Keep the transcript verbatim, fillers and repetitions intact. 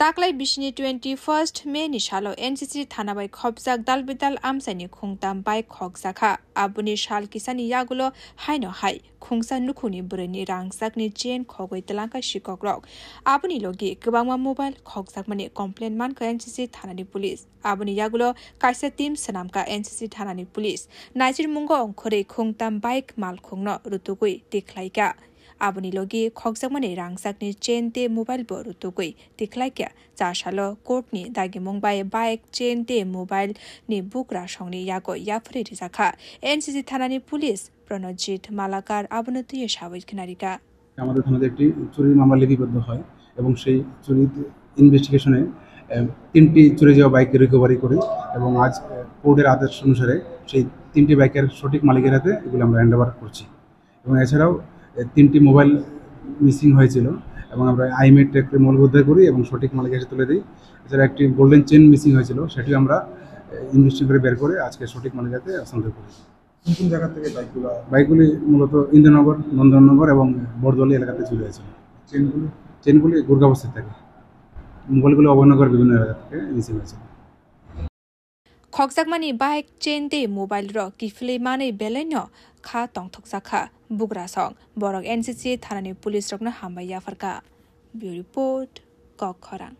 Taklai bisini twenty first May ni salo N C C thana bai khopjak dalbidal amchaini khungtam bike khokjakha. Aboni sal kisani yagulo haino hai khungsa nukhungni bwrwini rangchakni chain khogwi twlangkha sikokrok. Aboni logi kwbangma mobile khokjakmani complaint mankha N C C thanani police. Aboni yagulo kaisa team swnamkha N C C thanani police. Naisirmungo ongkhorwi khungtam bike malkhungno rutugwi tikhlaikha. Aboni logi khokjakmani rangchakni chain tei mobile bo rutugwi tikhlaikha. Cha salo court ni dagimung bai bike, chain tei mobile ni bugra songni yago yapharwi rijakha. N C C thanani police Pranojit Malakar abono twiwi sawi khwnarikha. আমাদের থানাতে একটি চুরির মামলা লিপিবদ্ধ হয় এবং সেই চুরির ইনভেস্টিগেশনে, আহ, তিনটি চুরি যাওয়া বাইক রিকভারি করি এবং আজ, আহ, কোর্টের আদেশ অনুসারে সেই তিনটি বাইকের সঠিক মালিকের হাতে এগুলো আমরা হ্যান্ড ওভার করছি। এবং এছাড়াও, আহ, তিনটি মোবাইল মিসিং হয়েছিল এবং আমরা আইএমএ ট্র্যাক করে মৌলভীবাজার করি এবং সঠিক মালিকের হাতে তুলে দিই। এছাড়া একটি গোল্ডেন চেন মিসিং হয়েছিল, সেটিও আমরা, আহ, ইনভেস্টিগেট করে বের করে আজকে সঠিক মালিকের হাতে হস্তান্তর করি। কোন কোন জায়গা থেকে বাইকগুলো? বাইকগুলি মূলত ইন্দ্রনগর, নন্দননগর এবং বড়দলি এলাকাতে চুরি হয়েছিল। চেনগুলো? চেনগুলি গুরগাঁও বস্তি থেকে। মোবাইলগুলি অভয়নগর বিভিন্ন এলাকা থেকে মিসিং হয়েছিল। Khokjakmani bike, chain tei mobile rok kiphilwi manwi belaino kha tongthokjakha bugrasong. Borok N C C thanani police rokno hambai yapharkha. Bureau Report, Kokkhorang.